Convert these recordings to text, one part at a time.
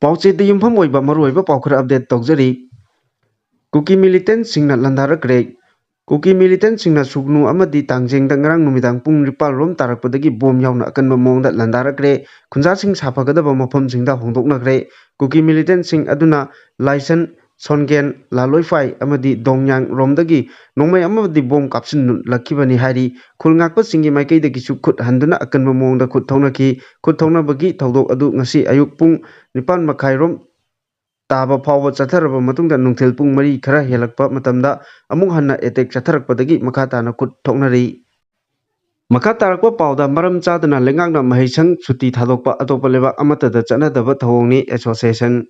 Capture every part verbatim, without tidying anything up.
ꯄꯥꯎꯆꯦꯗ ꯌꯨꯝꯐꯝ ꯑꯣꯏꯕ ꯃꯔꯨꯑꯣꯏꯕ ꯄꯥꯎ ꯈꯔ ꯑꯞꯗꯦꯠ ꯇꯧꯖꯔꯤ꯫ ꯀꯨꯀꯤ ꯃꯤꯂꯤꯇꯦꯟꯁꯤꯡꯅ ꯂꯥꯟꯗꯥꯔꯛꯈ꯭ꯔꯦ꯫ ꯀꯨꯀꯤ ꯃꯤꯂꯤꯇꯦꯟꯁꯤꯡꯅ ꯁꯨꯒꯅꯨ ꯑꯃꯗꯤ ꯇꯥꯡꯖꯦꯡꯗ ꯉꯔꯥꯡ ꯅꯨꯃꯤꯗꯥꯡ ꯄꯨꯡ ꯅꯤꯄꯥꯜ ꯔꯣꯝ ꯇꯥꯔꯛꯄꯗꯒꯤ ꯕꯣꯝ ꯌꯥꯎꯅ ꯑꯀꯟꯕ ꯃꯑꯣꯡꯗ ꯂꯥꯟꯗꯥꯔꯛꯈ꯭ꯔꯦ꯫ ꯈꯨꯟꯖꯥꯁꯤꯡ ꯁꯥꯐꯒꯗꯕ ꯃꯐꯝꯁꯤꯡꯗ ꯍꯣꯡꯗꯣꯛꯅꯈ꯭ꯔꯦ꯫ ꯀꯨꯀꯤ ꯃꯤꯂꯤꯇꯦꯟꯁꯤꯡ ꯑꯗꯨꯅ ꯂꯥꯏꯁꯟ, ꯁꯣꯟꯒꯦꯟ, ꯂꯥꯂꯣꯏꯐꯥꯏ ꯑꯃꯗꯤ ꯗꯣꯡꯌꯥꯡ ꯔꯣꯝꯗꯒꯤ ꯅꯣꯡꯃꯩ ꯑꯃꯗꯤ ꯕꯣꯝ ꯀꯥꯞꯁꯤꯜꯂꯛꯈꯤꯕꯅꯤ ꯍꯥꯏꯔꯤ꯫ ꯈꯨꯜ ꯉꯥꯛꯄꯁꯤꯡꯒꯤ ꯃꯥꯏꯀꯩꯗꯒꯤꯁꯨ ꯈꯨꯠ ꯍꯟꯗꯨꯅ ꯑꯀꯟꯕ ꯃꯑꯣꯡꯗ ꯈꯨꯠ ꯊꯧꯅꯈꯤ꯫ ꯈꯨꯠ ꯊꯧꯅꯕꯒꯤ ꯊꯧꯗꯣꯛ ꯑꯗꯨ ꯉꯁꯤ ꯑꯌꯨꯛ ꯄꯨꯡ ꯅꯤꯄꯥꯜ ꯃꯈꯥꯏꯔꯣꯝ ꯇꯥꯕ ꯐꯥꯎꯕ ꯆꯠꯊꯔꯕ ꯃꯇꯨꯡꯗ ꯅꯨꯡꯊꯤꯜ ꯄꯨꯡ ꯃꯔꯤ ꯈꯔ ꯍꯦꯜꯂꯛꯄ ꯃꯇꯝꯗ ꯑꯃꯨꯛ ꯍꯟꯅ ꯑꯦꯇꯦꯛ ꯆꯠꯊꯔꯛꯄꯗꯒꯤ ꯃꯈꯥ ꯇꯥꯅ ꯈꯨꯠ ꯊꯣꯛꯅꯔꯤ꯫ ꯃꯈꯥ ꯇꯥꯔꯛꯄ ꯄꯥꯎꯗ, ꯃꯔꯝ ꯆꯥꯗꯅ ꯂꯩꯉꯥꯛꯅ ꯃꯍꯩꯁꯪ ꯁꯨꯇꯤ ꯊꯥꯗꯣꯛꯄ ꯑꯇꯣꯞꯄ ꯂꯩꯕꯥꯛ ꯑꯃꯠꯇꯗ ꯆꯠꯅꯗꯕ ꯊꯧꯑꯣꯡꯅꯤ꯫ ꯑꯦꯁꯣꯁꯤꯌꯦꯁꯟ꯫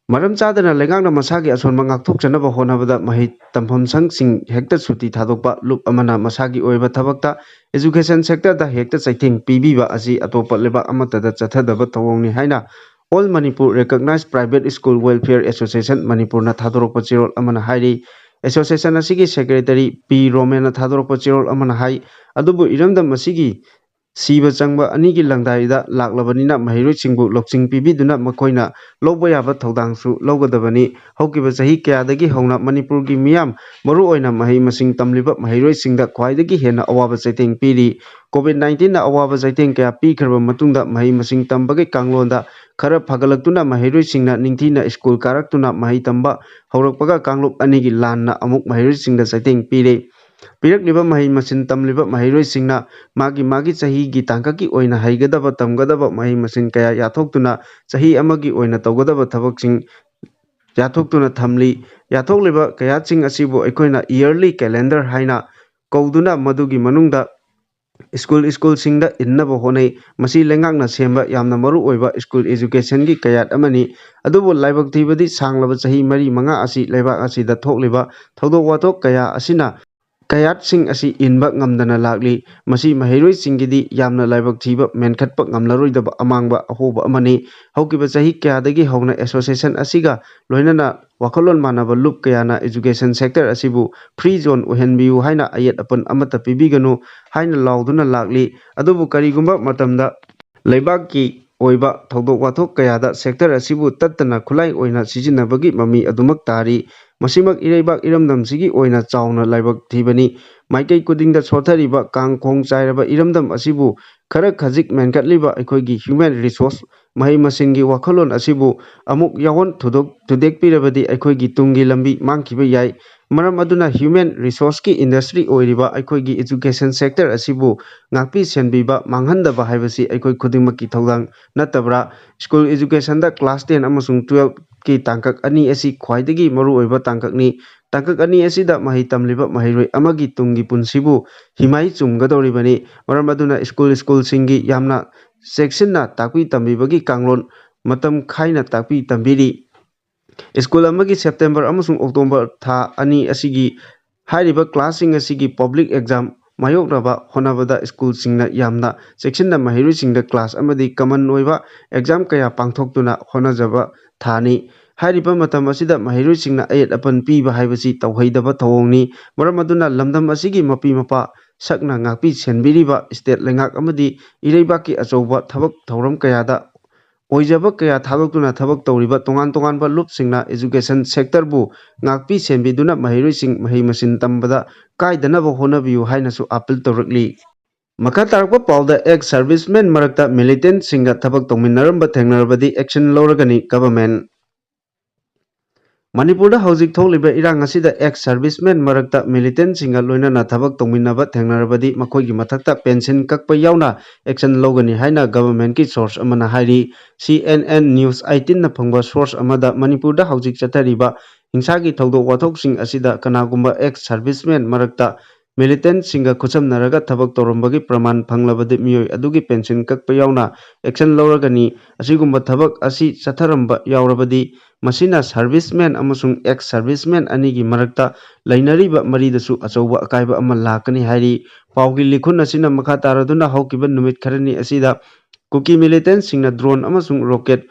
ꯃꯔꯝ ꯆꯥꯗꯅ ꯂꯩꯉꯥꯛꯅ ꯃꯁꯥꯒꯤ ꯑꯁꯣꯟꯕ ꯉꯥꯛꯊꯣꯛꯆꯅꯕ ꯍꯣꯠꯅꯕꯗ ꯃꯍꯩ ꯇꯝꯐꯝ ꯁꯪꯁꯤꯡ ꯍꯦꯛꯇ ꯁꯨꯇꯤ ꯊꯥꯗꯣꯛꯄ, ꯂꯨꯞ ꯑꯃꯅ ꯃꯁꯥꯒꯤ ꯑꯣꯏꯕ ꯊꯕꯛꯇ, education sector ꯗ ꯍꯦꯛꯇ ꯆꯩꯊꯦꯡ ꯄꯤꯕꯤꯕ ꯑꯁꯤ ꯑꯇꯣꯞꯄ ꯂꯩꯕꯥꯛ ꯑꯃꯠꯇꯗ ꯆꯠꯊꯗꯕ ꯊꯧꯑꯣꯡꯅꯤ ꯍꯥꯏꯅ All Manipur Recognized Private School Welfare Association ꯃꯅꯤꯄꯨꯔꯅ ꯊꯥꯗꯣꯔꯛꯄ ꯆꯦꯔꯣꯜ ꯑꯃꯅ ꯍꯥꯏꯔꯤ꯫ ꯑꯦꯁꯣꯁꯤꯌꯦꯁꯟ ꯑꯁꯤꯒꯤ ꯁꯦꯀ꯭ꯔꯦꯇꯔꯤ ꯄꯤ ꯔꯣꯃꯦꯟꯅ ꯊꯥꯗꯣꯔꯛꯄ ꯆꯦꯔꯣꯜ ꯑꯃꯅ ꯍꯥꯏ꯫ ꯑꯗꯨꯕꯨ ꯏꯔꯝꯗꯝ ꯑꯁꯤꯒꯤ ꯁꯤꯕ ꯆꯪꯕ ꯑꯅꯤꯒꯤ ꯂꯪꯗꯥꯏꯗ ꯂꯥꯛꯂꯕꯅꯤꯅ, ꯃꯍꯩꯔꯣꯏꯁꯤꯡꯕꯨ ꯂꯧꯁꯤꯡ ꯄꯤꯕꯤꯗꯨꯅ ꯃꯈꯣꯏꯅ ꯂꯧꯕ ꯌꯥꯕ ꯊꯧꯗꯥꯡꯁꯨ ꯂꯧꯒꯗꯕꯅꯤ꯫ ꯍꯧꯈꯤꯕ ꯆꯍꯤ ꯀꯌꯥꯗꯒꯤ ꯍꯧꯅ ꯃꯅꯤꯄꯨꯔꯒꯤ ꯃꯤꯌꯥꯝ, ꯃꯔꯨꯑꯣꯏꯅ ꯃꯍꯩ ꯃꯁꯤꯡ ꯇꯝꯂꯤꯕ ꯃꯍꯩꯔꯣꯏꯁꯤꯡꯗ ꯈ꯭ꯋꯥꯏꯗꯒꯤ ꯍꯦꯟꯅ ꯑꯋꯥꯕ ꯆꯩꯊꯦꯡ ꯄꯤꯔꯤ꯫ ꯀꯣꯚꯤꯗ ꯅꯥꯏꯟꯇꯤꯟꯅ ꯑꯋꯥꯕ ꯆꯩꯊꯦꯡ ꯀꯌꯥ ꯄꯤꯈ꯭ꯔꯕ ꯃꯇꯨꯡꯗ, ꯃꯍꯩ ꯃꯁꯤꯡ ꯇꯝꯕꯒꯤ ꯀꯥꯡꯂꯣꯟꯗ ꯈꯔ ꯐꯒꯠꯂꯛꯇꯨꯅ, ꯃꯍꯩꯔꯣꯏꯁꯤꯡꯅ ꯅꯤꯡꯊꯤꯅ ꯁ꯭ꯀꯨꯜ ꯀꯥꯔꯛꯇꯨꯅ ꯃꯍꯩ ꯇꯝꯕ ꯍꯧꯔꯛꯄꯒ, ꯀꯥꯡꯂꯨꯞ ꯑꯅꯤꯒꯤ ꯂꯥꯟꯅ ꯑꯃꯨꯛ ꯃꯍꯩꯔꯣꯏꯁꯤꯡꯗ ꯆꯩꯊꯦꯡ ꯄꯤꯔꯦ꯫ ꯄꯤꯔꯛꯂꯤꯕ ꯃꯍꯩ ꯃꯁꯤꯡ ꯇꯝꯂꯤꯕ ꯃꯍꯩꯔꯣꯏꯁꯤꯡꯅ ꯃꯥꯒꯤ ꯃꯥꯒꯤ ꯆꯍꯤꯒꯤ ꯇꯥꯡꯀꯛꯀꯤ ꯑꯣꯏꯅ ꯍꯩꯒꯗꯕ, ꯇꯝꯒꯗꯕ ꯃꯍꯩ ꯃꯁꯤꯡ ꯀꯌꯥ ꯌꯥꯊꯣꯛꯇꯨꯅ, ꯆꯍꯤ ꯑꯃꯒꯤ ꯑꯣꯏꯅ ꯇꯧꯒꯗꯕ ꯊꯕꯛꯁꯤꯡ ꯌꯥꯊꯣꯛꯇꯨꯅ ꯊꯝꯂꯤ꯫ ꯌꯥꯊꯣꯛꯂꯤꯕ ꯀꯌꯥꯠꯁꯤꯡ ꯑꯁꯤꯕꯨ ꯑꯩꯈꯣꯏꯅ yearly calendar ꯍꯥꯏꯅ ꯀꯧꯗꯨꯅ, ꯃꯗꯨꯒꯤ ꯃꯅꯨꯡꯗ ꯁ꯭ꯀꯨꯜ, ꯁ꯭ꯀꯨꯜꯁꯤꯡꯗ ꯏꯟꯅꯕ ꯍꯣꯠꯅꯩ꯫ ꯃꯁꯤ ꯂꯩꯉꯥꯛꯅ ꯁꯦꯝꯕ ꯌꯥꯝꯅ ꯃꯔꯨ ꯑꯣꯏꯕ ꯁ꯭ꯀꯨꯜ education ꯒꯤ ꯀꯌꯥꯠ ꯑꯃꯅꯤ꯫ ꯑꯗꯨꯕꯨ ꯂꯥꯏꯕꯛ ꯊꯤꯕꯗꯤ, ꯁꯥꯡꯂꯕ ꯆꯍꯤ ꯃꯔꯤ ꯃꯉꯥ ꯑꯁꯤ ꯂꯩꯕꯥꯛ ꯑꯁꯤꯗ ꯊꯣꯛꯂꯤꯕ ꯊꯧꯗꯣꯛ ꯋꯥꯊꯣꯛ ꯀꯌꯥ ꯑꯁꯤꯅ ꯀꯌꯥꯠꯁꯤꯡ ꯑꯁꯤ ꯏꯟꯕ ꯉꯝꯗꯅ ꯂꯥꯛꯂꯤ꯫ ꯃꯁꯤ ꯃꯍꯩꯔꯣꯏꯁꯤꯡꯒꯤꯗꯤ ꯌꯥꯝꯅ ꯂꯥꯏꯕꯛ ꯊꯤꯕ, ꯃꯦꯟꯈꯠꯄ ꯉꯝꯂꯔꯣꯏꯗꯕ ꯑꯃꯥꯡꯕ ꯑꯍꯣꯕ ꯑꯃꯅꯤ꯫ ꯍꯧꯈꯤꯕ ꯆꯍꯤ ꯀꯌꯥꯗꯒꯤ ꯍꯧꯅ ꯑꯦꯁꯣꯁꯤꯌꯦꯁꯟ ꯑꯁꯤꯒ ꯂꯣꯏꯅꯅ ꯋꯥꯈꯜꯂꯣꯟ ꯃꯥꯟꯅꯕ ꯂꯨꯞ ꯀꯌꯥꯅ education sector ꯑꯁꯤꯕꯨ free zone ꯑꯣꯏꯍꯟꯕꯤꯌꯨ ꯍꯥꯏꯅ, ꯑꯌꯦꯠ ꯑꯄꯟ ꯑꯃꯠꯇ ꯄꯤꯕꯤꯒꯅꯨ ꯍꯥꯏꯅ ꯂꯥꯎꯗꯨꯅ ꯂꯥꯛꯂꯤ꯫ ꯑꯗꯨꯕꯨ ꯀꯔꯤꯒꯨꯝꯕ ꯃꯇꯝꯗ ꯂꯩꯕꯥꯛꯀꯤ ꯑꯣꯏꯕ ꯊꯧꯗꯣꯛ ꯋꯥꯊꯣꯛ ꯀꯌꯥꯗ ꯁꯦꯛꯇꯔ ꯑꯁꯤꯕꯨ ꯇꯠꯇꯅ ꯈꯨꯠꯂꯥꯏ ꯑꯣꯏꯅ ꯁꯤꯖꯤꯟꯅꯕꯒꯤ ꯃꯃꯤ ꯑꯗꯨꯃꯛ ꯇꯥꯔꯤ꯫ ꯃꯁꯤꯃꯛ ꯏꯔꯩꯕꯥꯛ ꯏꯔꯝꯗꯝꯁꯤꯒꯤ ꯑꯣꯏꯅ ꯆꯥꯎꯅ ꯂꯥꯏꯕꯛ ꯊꯤꯕꯅꯤ꯫ ꯃꯥꯏꯀꯩ ꯈꯨꯗꯤꯡꯗ ꯁꯣꯠꯊꯔꯤꯕ ꯀꯥꯡ ꯈꯣꯡ ꯆꯥꯏꯔꯕ ꯏꯔꯝꯗꯝ ꯑꯁꯤꯕꯨ ꯈꯔ ꯈꯖꯤꯛ ꯃꯦꯟꯈꯠꯂꯤꯕ ꯑꯩꯈꯣꯏꯒꯤ human resource, ꯃꯍꯩ ꯃꯁꯤꯡꯒꯤ ꯋꯥꯈꯜꯂꯣꯟ ꯑꯁꯤꯕꯨ ꯑꯃꯨꯛ ꯌꯥꯑꯣꯟ ꯊꯨꯗꯣꯛ-, ꯊꯨꯗꯦꯛꯄꯤꯔꯕꯗꯤ ꯑꯩꯈꯣꯏꯒꯤ ꯇꯨꯡꯒꯤ ꯂꯝꯕꯤ ꯃꯥꯡꯈꯤꯕ ꯌꯥꯏ꯫ ꯃꯔꯝ ꯑꯗꯨꯅ human resourceꯀꯤ industry ꯑꯣꯏꯔꯤꯕ ꯑꯩꯈꯣꯏꯒꯤ education sector ꯑꯁꯤꯕꯨ ꯉꯥꯛꯄꯤ ꯁꯦꯟꯕꯤꯕ ꯃꯥꯡꯍꯟꯗꯕ ꯍꯥꯏꯕꯁꯤ ꯑꯩꯈꯣꯏ ꯈꯨꯗꯤꯡꯃꯛꯀꯤ ꯊꯧꯗꯥꯡ ꯅꯠꯇꯕ꯭ꯔꯥ? School educationꯗ class ten ꯑꯃꯁꯨꯡ twelveꯀꯤ ꯇꯥꯡꯀꯛ ꯑꯅꯤ ꯑꯁꯤ ꯈ꯭ꯋꯥꯏꯗꯒꯤ ꯃꯔꯨꯑꯣꯏꯕ ꯇꯥꯡꯀꯛꯅꯤ꯫ ꯇꯥꯡꯀꯛ ꯑꯅꯤ ꯑꯁꯤꯗ ꯃꯍꯩ ꯇꯝꯂꯤꯕ ꯃꯍꯩꯔꯣꯏ ꯑꯃꯒꯤ ꯇꯨꯡꯒꯤ ꯄꯨꯟꯁꯤꯕꯨ ꯍꯤꯃꯥꯏ ꯆꯨꯝꯒꯗꯧꯔꯤꯕꯅꯤ꯫ ꯃꯔꯝ ꯑꯗꯨꯅ school, schoolꯁꯤꯡꯒꯤ ꯌꯥꯝꯅ ꯆꯦꯛꯁꯤꯟꯅ ꯇꯥꯛꯄꯤ ꯇꯝꯕꯤꯕꯒꯤ ꯀꯥꯡꯂꯣꯟ ꯃꯇꯝ ꯈꯥꯏꯅ ꯇꯥꯛꯄꯤ ꯇꯝꯕꯤꯔꯤ꯫ School ꯑꯃꯒꯤ September ꯑꯃꯁꯨꯡ October ꯊꯥ ꯑꯅꯤ ꯑꯁꯤꯒꯤ ꯍꯥꯏꯔꯤꯕ classꯁꯤꯡ ꯑꯁꯤꯒꯤ public exam ꯃꯥꯌꯣꯛꯅꯕ ꯍꯣꯠꯅꯕꯗ schoolꯁꯤꯡꯅ ꯌꯥꯝꯅ ꯆꯦꯛꯁꯤꯟꯅ ꯃꯍꯩꯔꯣꯏꯁꯤꯡꯗ class ꯑꯃꯗꯤ common ꯑꯣꯏꯕ exam ꯀꯌꯥ ꯄꯥꯡꯊꯣꯛꯇꯨꯅ ꯍꯣꯠꯅꯖꯕ ꯊꯥꯅꯤ꯫ ꯍꯥꯏꯔꯤꯕ ꯃꯇꯝ ꯑꯁꯤꯗ ꯃꯍꯩꯔꯣꯏꯁꯤꯡꯅ ꯑꯌꯦꯠ ꯑꯄꯟ ꯄꯤꯕ ꯍꯥꯏꯕꯁꯤ ꯇꯧꯍꯩꯗꯕ ꯊꯧꯑꯣꯡꯅꯤ꯫ ꯃꯔꯝ ꯑꯗꯨꯅ ꯂꯝꯗꯝ ꯑꯁꯤꯒꯤ ꯃꯄꯤ ꯃꯄꯥ ꯁꯛꯅ ꯉꯥꯛꯄꯤ ꯁꯦꯟꯕꯤꯔꯤꯕ state ꯂꯩꯉꯥꯛ ꯑꯃꯗꯤ ꯏꯔꯩꯕꯥꯛꯀꯤ ꯑꯆꯧꯕ ꯊꯕꯛ ꯊꯧꯔꯝ ꯀꯌꯥꯗ ꯑꯣꯏꯖꯕ ꯀꯌꯥ ꯊꯥꯗꯣꯛꯇꯨꯅ ꯊꯕꯛ ꯇꯧꯔꯤꯕ ꯇꯣꯉꯥꯟ ꯇꯣꯉꯥꯟꯕ ꯂꯨꯞꯁꯤꯡꯅ education sectorꯕꯨ ꯉꯥꯛꯄꯤ ꯁꯦꯟꯕꯤꯗꯨꯅ ꯃꯍꯩꯔꯣꯏꯁꯤꯡ ꯃꯍꯩ ꯃꯁꯤꯡ ꯇꯝꯕꯗ ꯀꯥꯏꯗꯅꯕ ꯍꯣꯠꯅꯕꯤꯌꯨ ꯍꯥꯏꯅꯁꯨ appeal ꯇꯧꯔꯛꯂꯤ꯫ ꯃꯈꯥ ꯇꯥꯔꯛꯄ ꯄꯥꯎꯗ ex serviceman ꯃꯔꯛꯇ militantꯁꯤꯡꯒ ꯊꯕꯛ ꯇꯧꯃꯤꯟꯅꯔꯝꯕ ꯊꯦꯡꯅꯔꯕꯗꯤ action ꯂꯧꯔꯒꯅꯤ government꯫ ꯃꯅꯤꯄꯨꯔꯗ ꯍꯧꯖꯤꯛ ꯊꯣꯛꯂꯤꯕ ꯏꯔꯥꯡ ꯑꯁꯤꯗ ex serviceman ꯃꯔꯛꯇ militantꯁꯤꯡꯒ ꯂꯣꯏꯅꯅ ꯊꯕꯛ ꯇꯧꯃꯤꯟꯅꯕ ꯊꯦꯡꯅꯔꯕꯗꯤ ꯃꯈꯣꯏꯒꯤ ꯃꯊꯛꯇ pension ꯀꯛꯄ ꯌꯥꯎꯅ action ꯂꯧꯒꯅꯤ ꯍꯥꯏꯅ governmentꯀꯤ source ꯑꯃꯅ ꯍꯥꯏꯔꯤ꯫ C N N News eighteenꯅ ꯐꯪꯕ source ꯑꯃꯗ ꯃꯅꯤꯄꯨꯔꯗ ꯍꯧꯖꯤꯛ ꯆꯠꯊꯔꯤꯕ ꯍꯤꯡꯁꯥꯒꯤ ꯊꯧꯗꯣꯛ ꯋꯥꯊꯣꯛꯁꯤꯡ ꯑꯁꯤꯗ ꯀꯅꯥꯒꯨꯝꯕ ex serviceman ꯃꯔꯛꯇ militantꯁꯤꯡꯒ ꯈꯨꯠꯁꯝꯅꯔꯒ ꯊꯕꯛ ꯇꯧꯔꯝꯕꯒꯤ ꯄ꯭ꯔꯃꯥꯟ ꯐꯪꯂꯕꯗꯤ ꯃꯤꯑꯣꯏ ꯑꯗꯨꯒꯤ pension ꯀꯛꯄ ꯌꯥꯎꯅ action ꯂꯧꯔꯒꯅꯤ꯫ ꯑꯁꯤꯒꯨꯝꯕ ꯊꯕꯛ ꯑꯁꯤ ꯆꯠꯊꯔꯝꯕ ꯌꯥꯎꯔꯕꯗꯤ ꯃꯁꯤꯅ serviceman ꯑꯃꯁꯨꯡ ex serviceman ꯑꯅꯤꯒꯤ ꯃꯔꯛꯇ ꯂꯩꯅꯔꯤꯕ ꯃꯔꯤꯗꯁꯨ ꯑꯆꯧꯕ ꯑꯀꯥꯏꯕ ꯑꯃ ꯂꯥꯛꯀꯅꯤ ꯍꯥꯏꯔꯤ꯫ ꯄꯥꯎꯒꯤ ꯂꯤꯈꯨꯟ ꯑꯁꯤꯅ ꯃꯈꯥ ꯇꯥꯔꯗꯨꯅ ꯍꯧꯈꯤꯕ ꯅꯨꯃꯤꯠ ꯈꯔꯅꯤ ꯑꯁꯤꯗ ꯀꯨꯀꯤ militantꯁꯤꯡꯅ drone ꯑꯃꯁꯨꯡ rocket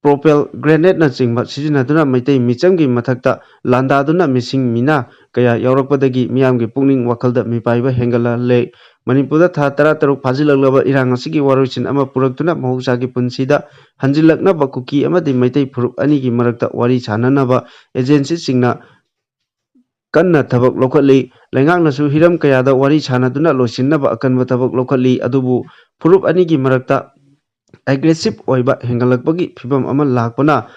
ꯄ꯭ꯔꯣꯄꯦꯜ ꯒ꯭ꯔꯦꯅꯦꯗꯅꯆꯤꯡꯕ ꯁꯤꯖꯤꯟꯅꯗꯨꯅ ꯃꯩꯇꯩ ꯃꯤꯆꯝꯒꯤ ꯃꯊꯛꯇ ꯂꯥꯟꯗꯥꯗꯨꯅ ꯃꯤꯁꯤꯡ ꯃꯤꯅꯥ ꯀꯌꯥ ꯌꯥꯎꯔꯛꯄꯗꯒꯤ ꯃꯤꯌꯥꯝꯒꯤ ꯄꯨꯛꯅꯤꯡ ꯋꯥꯈꯜꯗ ꯃꯤꯄꯥꯏꯕ ꯍꯦꯟꯒꯠꯍꯜꯂꯦ꯫ ꯃꯅꯤꯄꯨꯔꯗ ꯊꯥ ꯇꯔꯥꯇꯔꯨꯛ ꯐꯥꯖꯤꯜꯂꯛꯂꯕ ꯏꯔꯥꯡ ꯑꯁꯤꯒꯤ ꯋꯥꯔꯣꯏꯁꯤꯟ ꯑꯃ ꯄꯨꯔꯛꯇꯨꯅ ꯃꯍꯧꯁꯥꯒꯤ ꯄꯨꯟꯁꯤꯗ ꯍꯟꯖꯤꯜꯂꯛꯅꯕ ꯀꯨꯀꯤ ꯑꯃꯗꯤ ꯃꯩꯇꯩ ꯐꯨꯔꯨꯞ ꯑꯅꯤꯒꯤ ꯃꯔꯛꯇ ꯋꯥꯔꯤ ꯁꯥꯅꯅꯕ ꯑꯦꯖꯦꯟꯁꯤꯁꯤꯡꯅ ꯀꯟꯅ ꯊꯕꯛ ꯂꯧꯈꯠꯂꯤ꯫ ꯂꯩꯉꯥꯛꯅꯁꯨ ꯍꯤꯔꯝ ꯀꯌꯥꯗ ꯋꯥꯔꯤ ꯁꯥꯅꯗꯨꯅ ꯂꯣꯏꯁꯤꯟꯅꯕ ꯑꯀꯟꯕ ꯊꯕꯛ ꯂꯧꯈꯠꯂꯤ꯫ ꯑꯗꯨꯕꯨ ꯐꯨꯔꯨꯞ ꯑꯅꯤꯒꯤ ꯃꯔꯛꯇ ꯑꯦꯒ꯭ꯔꯦꯁꯤꯞ ꯑꯣꯏꯕ ꯍꯦꯟꯒꯠꯂꯛꯄꯒꯤ ꯐꯤꯕꯝ ꯑꯃ ꯂꯥꯛꯄꯅ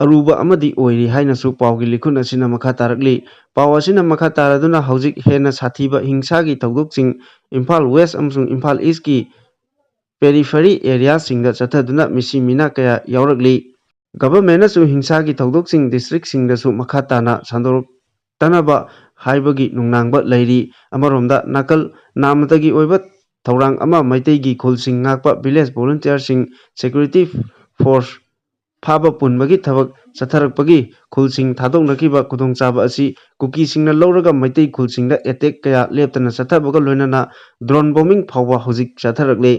ꯑꯔꯨꯕ ꯑꯃꯗꯤ ꯑꯣꯏꯔꯤ ꯍꯥꯏꯅꯁꯨ ꯄꯥꯎꯒꯤ ꯂꯤꯈꯨꯟ ꯑꯁꯤꯅ ꯃꯈꯥ ꯇꯥꯔꯛꯂꯤ꯫ ꯄꯥꯎ ꯑꯁꯤꯅ ꯃꯈꯥ ꯇꯥꯔꯗꯨꯅ ꯍꯧꯖꯤꯛ ꯍꯦꯟꯅ ꯁꯥꯊꯤꯕ ꯍꯤꯡꯁꯥꯒꯤ ꯊꯧꯗꯣꯛꯁꯤꯡ ꯏꯝꯐꯥꯜ ꯋꯦꯁ ꯑꯃꯁꯨꯡ ꯏꯝꯐꯥꯜ ꯏꯁꯀꯤ ꯄꯦꯔꯤꯐꯦꯔꯤ ꯑꯦꯔꯤꯌꯥꯁꯤꯡꯗ ꯆꯠꯊꯗꯨꯅ ꯃꯤꯁꯤ ꯃꯤꯅꯥ ꯀꯌꯥ ꯌꯥꯎꯔꯛꯂꯤ꯫ ꯒꯚꯔꯟꯃꯦꯟꯅꯁꯨ ꯍꯤꯡꯁꯥꯒꯤ ꯊꯧꯗꯣꯛꯁꯤꯡ ꯗꯤꯁꯇ꯭ꯔꯤꯛꯁꯤꯡꯗꯁꯨ ꯃꯈꯥ ꯇꯥꯅ ꯁꯟꯗꯣꯔꯛꯇꯅꯕ ꯍꯥꯏꯕꯒꯤ ꯅꯨꯡꯅꯥꯡꯕ ꯂꯩꯔꯤ꯫ ꯑꯃꯔꯣꯝꯗ ꯅꯥꯀꯜ ꯅꯥꯃꯇꯒꯤ ꯑꯣꯏꯕ ꯊꯧꯔꯥꯡ ꯑꯃ ꯃꯩꯇꯩꯒꯤ ꯈꯨꯜꯁꯤꯡ ꯉꯥꯛꯄ ꯚꯤꯂꯦꯖ ꯚꯣꯂꯨꯟꯇꯤꯌꯔꯁꯤꯡ, ꯁꯦꯀ꯭ꯌꯨꯔꯤꯇꯤ ꯐꯣꯔꯁ ꯐꯥꯕ ꯄꯨꯟꯕꯒꯤ ꯊꯕꯛ ꯆꯠꯊꯔꯛꯄꯒꯤ ꯈꯨꯜꯁꯤꯡ ꯊꯥꯗꯣꯛꯅꯈꯤꯕ ꯈꯨꯗꯣꯡꯆꯥꯕ ꯑꯁꯤ ꯀꯨꯀꯤꯁꯤꯡꯅ ꯂꯧꯔꯒ ꯃꯩꯇꯩ ꯈꯨꯜꯁꯤꯡꯗ ꯑꯦꯇꯦꯛ ꯀꯌꯥ ꯂꯦꯞꯇꯅ ꯆꯠꯊꯕꯒ ꯂꯣꯏꯅꯅ ꯗ꯭ꯔꯣꯟ ꯕꯣꯝꯕꯤꯡ ꯐꯥꯎꯕ ꯍꯧꯖꯤꯛ ꯆꯠꯊꯔꯛꯂꯤ꯫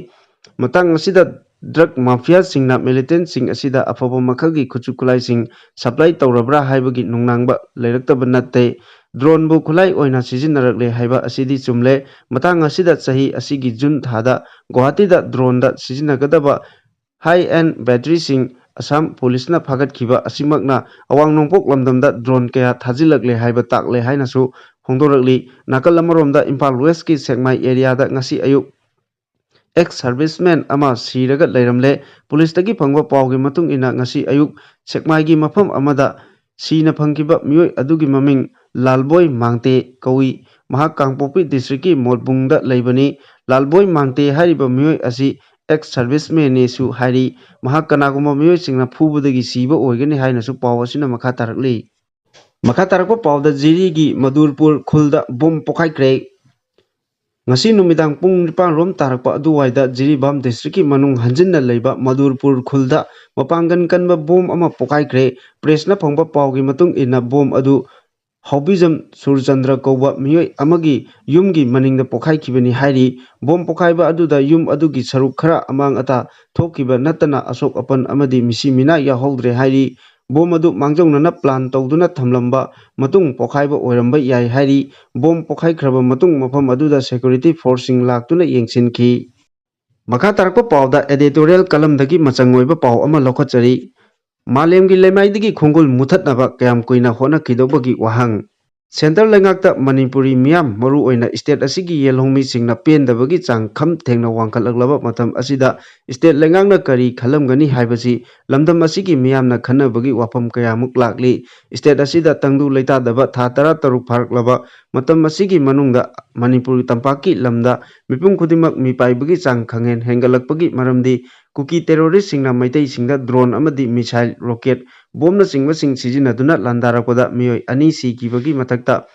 ꯃꯇꯥꯡ ꯑꯁꯤꯗ ꯗ꯭ꯔꯒ ꯃꯥꯐꯤꯌꯥꯁꯤꯡꯅ ꯃꯤꯂꯤꯇꯦꯟꯁꯤꯡ ꯑꯁꯤꯗ ꯑꯐꯕ ꯃꯈꯜꯒꯤ ꯈꯨꯠꯁꯨ ꯈꯨꯠꯂꯥꯏꯁꯤꯡ ꯁꯄ꯭ꯂꯥꯏ ꯇꯧꯔꯕ꯭ꯔꯥ ꯍꯥꯏꯕꯒꯤ ꯅꯨꯡꯅꯥꯡꯕ ꯂꯩꯔꯛꯇꯕ ꯅꯠꯇꯦ꯫ ꯗ꯭ꯔꯣꯟꯕꯨ ꯈꯨꯠꯂꯥꯏ ꯑꯣꯏꯅ ꯁꯤꯖꯤꯟꯅꯔꯛꯂꯦ ꯍꯥꯏꯕ ꯑꯁꯤꯗꯤ ꯆꯨꯝꯂꯦ꯫ ꯃꯇꯥꯡ ꯑꯁꯤꯗ ꯆꯍꯤ ꯑꯁꯤꯒꯤ ꯖꯨꯟ ꯊꯥꯗ ꯒꯨꯋꯥꯍꯥꯇꯤꯗ ꯗ꯭ꯔꯣꯟꯗ ꯁꯤꯖꯤꯟꯅꯒꯗꯕ ꯍꯥꯏ ꯑꯦꯟ ꯕꯦꯇꯔꯤꯁꯤꯡ ꯑꯁꯥꯝ ꯄꯨꯂꯤꯁꯅ ꯐꯥꯒꯠꯈꯤꯕ ꯑꯁꯤꯃꯛꯅ ꯑꯋꯥꯡ ꯅꯣꯡꯄꯣꯛ ꯂꯝꯗꯝꯗ ꯗ꯭ꯔꯣꯟ ꯀꯌꯥ ꯊꯥꯖꯤꯜꯂꯛꯂꯦ ꯍꯥꯏꯕ ꯇꯥꯛꯂꯦ ꯍꯥꯏꯅꯁꯨ ꯐꯣꯡꯗꯣꯔꯛꯂꯤ꯫ ꯅꯥꯀꯜ ꯑꯃꯔꯣꯝꯗ ꯏꯝꯐꯥꯜ ꯋꯦꯁꯀꯤ ꯁꯦꯛꯃꯥꯏ ꯑꯦꯔꯤꯌꯥꯗ ꯉꯁꯤ ꯑꯌꯨꯛ ꯑꯦꯛꯁ ꯁꯔꯚꯤꯁꯃꯦꯟ ꯑꯃ ꯁꯤꯔꯒ ꯂꯩꯔꯝꯂꯦ꯫ ꯄꯨꯂꯤꯁꯇꯒꯤ ꯐꯪꯕ ꯄꯥꯎꯒꯤ ꯃꯇꯨꯡ ꯏꯟꯅ ꯉꯁꯤ ꯑꯌꯨꯛ ꯁꯦꯛꯃꯥꯏꯒꯤ ꯃꯐꯝ ꯑꯃꯗ ꯁꯤꯅ ꯐꯪꯈꯤꯕ ꯃꯤꯑꯣꯏ ꯑꯗꯨꯒꯤ ꯃꯃꯤꯡ ꯂꯥꯜꯕꯣꯏ ꯃꯥꯡꯇꯦ ꯀꯧꯏ꯫ ꯃꯍꯥꯛ ꯀꯥꯡꯄꯣꯛꯄꯤ ꯗꯤꯁꯇ꯭ꯔꯤꯛꯀꯤ ꯃꯣꯠꯕꯨꯡꯗ ꯂꯩꯕꯅꯤ꯫ ꯂꯥꯜꯕꯣꯏ ꯃꯥꯡꯇꯦ ꯍꯥꯏꯔꯤꯕ ꯃꯤꯑꯣꯏ ꯑꯁꯤ ꯑꯦꯛꯁ ꯁꯔꯚꯤꯁꯃꯦꯟꯅꯦꯁꯨ ꯍꯥꯏꯔꯤ꯫ ꯃꯍꯥꯛ ꯀꯅꯥꯒꯨꯝꯕ ꯃꯤꯑꯣꯏꯁꯤꯡꯅ ꯐꯨꯕꯗꯒꯤ ꯁꯤꯕ ꯑꯣꯏꯒꯅꯤ ꯍꯥꯏꯅꯁꯨ ꯄꯥꯎ ꯑꯁꯤꯅ ꯃꯈꯥ ꯇꯥꯔꯛꯂꯤ꯫ ꯃꯈꯥ ꯇꯥꯔꯛꯄ ꯄꯥꯎꯗ ꯖꯤꯔꯤꯒꯤ ꯃꯗꯨꯔꯄꯨꯔ ꯈꯨꯜꯗ ꯕꯣꯝ ꯄꯣꯈꯥꯏꯈ꯭ꯔꯦ꯫ ꯉꯁꯤ ꯅꯨꯃꯤꯗꯥꯡ ꯄꯨꯡ ꯅꯤꯄꯥꯟ ꯔꯣꯝ ꯇꯥꯔꯛꯄ ꯑꯗꯨꯋꯥꯏꯗ ꯖꯤꯔꯤꯕꯥꯝ ꯗꯤꯁꯇ꯭ꯔꯤꯛꯀꯤ ꯃꯅꯨꯡ ꯍꯟꯖꯤꯟꯅ ꯂꯩꯕ ꯃꯗꯨꯔꯄꯨꯔ ꯈꯨꯜꯗ ꯃꯄꯥꯡꯒꯜ ꯀꯟꯕ ꯕꯣꯝ ꯑꯃ ꯄꯣꯈꯥꯏꯈ꯭ꯔꯦ꯫ ꯄ꯭ꯔꯦꯁꯅ ꯐꯪꯕ ꯄꯥꯎꯒꯤ ꯃꯇꯨꯡ ꯏꯟꯅ ꯕꯣꯝ ꯑꯗꯨ ꯍꯥꯎꯕꯤꯖꯝ ꯁꯨꯔꯆꯟꯗ꯭ꯔ ꯀꯧꯕ ꯃꯤꯑꯣꯏ ꯑꯃꯒꯤ ꯌꯨꯝꯒꯤ ꯃꯅꯤꯡꯗ ꯄꯣꯈꯥꯏꯈꯤꯕꯅꯤ ꯍꯥꯏꯔꯤ꯫ ꯕꯣꯝ ꯄꯣꯈꯥꯏꯕ ꯑꯗꯨꯗ ꯌꯨꯝ ꯑꯗꯨꯒꯤ ꯁꯔꯨꯛ ꯈꯔ ꯑꯃꯥꯡ ꯑꯇꯥ ꯊꯣꯛꯈꯤꯕ ꯅꯠꯇꯅ ꯑꯁꯣꯛ ꯑꯄꯟ ꯑꯃꯗꯤ ꯃꯤꯁꯤ ꯃꯤꯅꯥ ꯌꯥꯎꯍꯧꯗ꯭ꯔꯦ ꯍꯥꯏꯔꯤ꯫ ꯕꯣꯝ ꯑꯗꯨ ꯃꯥꯡꯖꯧꯅꯅ plan ꯇꯧꯗꯨꯅ ꯊꯝꯂꯝꯕ ꯃꯇꯨꯡ ꯄꯣꯈꯥꯏꯕ ꯑꯣꯏꯔꯝꯕ ꯌꯥꯏ ꯍꯥꯏꯔꯤ꯫ ꯕꯣꯝ ꯄꯣꯈꯥꯏꯈ꯭ꯔꯕ ꯃꯇꯨꯡ ꯃꯐꯝ ꯑꯗꯨꯗ security forceꯁꯤꯡ ꯂꯥꯛꯇꯨꯅ ꯌꯦꯡꯁꯤꯟꯈꯤ꯫ ꯃꯈꯥ ꯇꯥꯔꯛꯄ ꯄꯥꯎꯗ editorial columnꯗꯒꯤ ꯃꯆꯪ ꯑꯣꯏꯕ ꯄꯥꯎ ꯑꯃ ꯂꯧꯈꯠꯆꯔꯤ꯫ ꯃꯥꯂꯦꯝꯒꯤ ꯂꯩꯃꯥꯏꯗꯒꯤ ꯈꯣꯡꯒꯨꯜ ꯃꯨꯊꯠꯅꯕ ꯀꯌꯥꯝ ꯀꯨꯏꯅ ꯍꯣꯠꯅꯈꯤꯗꯧꯕꯒꯤ ꯋꯥꯍꯪ꯫ Centre ꯂꯩꯉꯥꯛꯇ ꯃꯅꯤꯄꯨꯔꯤ ꯃꯤꯌꯥꯝ, ꯃꯔꯨꯑꯣꯏꯅ state ꯑꯁꯤꯒꯤ ꯌꯦꯜꯍꯧꯃꯤꯁꯤꯡꯅ ꯄꯦꯟꯗꯕꯒꯤ ꯆꯥꯡ ꯈꯝ ꯊꯦꯡꯅ ꯋꯥꯡꯈꯠꯂꯛꯂꯕ ꯃꯇꯝ ꯑꯁꯤꯗ state ꯂꯩꯉꯥꯛꯅ ꯀꯔꯤ ꯈꯜꯂꯝꯒꯅꯤ ꯍꯥꯏꯕꯁꯤ ꯂꯝꯗꯝ ꯑꯁꯤꯒꯤ ꯃꯤꯌꯥꯝꯅ ꯈꯟꯅꯕꯒꯤ ꯋꯥꯐꯝ ꯀꯌꯥꯃꯨꯛ ꯂꯥꯛꯂꯤ꯫ State ꯑꯁꯤꯗ ꯇꯪꯗꯨ ꯂꯩꯇꯥꯗꯕ ꯊꯥ ꯇꯔꯥ ꯇꯔꯨꯛ ꯐꯥꯔꯛꯂꯕ ꯃꯇꯝ ꯑꯁꯤꯒꯤ ꯃꯅꯨꯡꯗ ꯃꯅꯤꯄꯨꯔ ꯇꯝꯄꯥꯛꯀꯤ ꯂꯝꯗ ꯃꯤꯄꯨꯝ ꯈꯨꯗꯤꯡꯃꯛ ꯃꯤꯄꯥꯏꯕꯒꯤ ꯆꯥꯡ ꯈꯪꯍꯦꯟ ꯍꯦꯟꯒꯠꯂꯛꯄꯒꯤ ꯃꯔꯝꯗꯤ ꯀꯨꯀꯤ terroristꯁꯤꯡꯅ ꯃꯩꯇꯩꯁꯤꯡꯗ drone ꯑꯃꯗꯤ missile, rocket, ꯕꯣꯝꯅꯆꯤꯡꯕꯁꯤꯡ ꯁꯤꯖꯤꯟꯅꯗꯨꯅ ꯂꯥꯟꯗꯥꯔꯛꯄꯗ ꯃꯤꯑꯣꯏ ꯑꯅꯤ ꯁꯤꯈꯤꯕꯒꯤ ꯃꯊꯛꯇ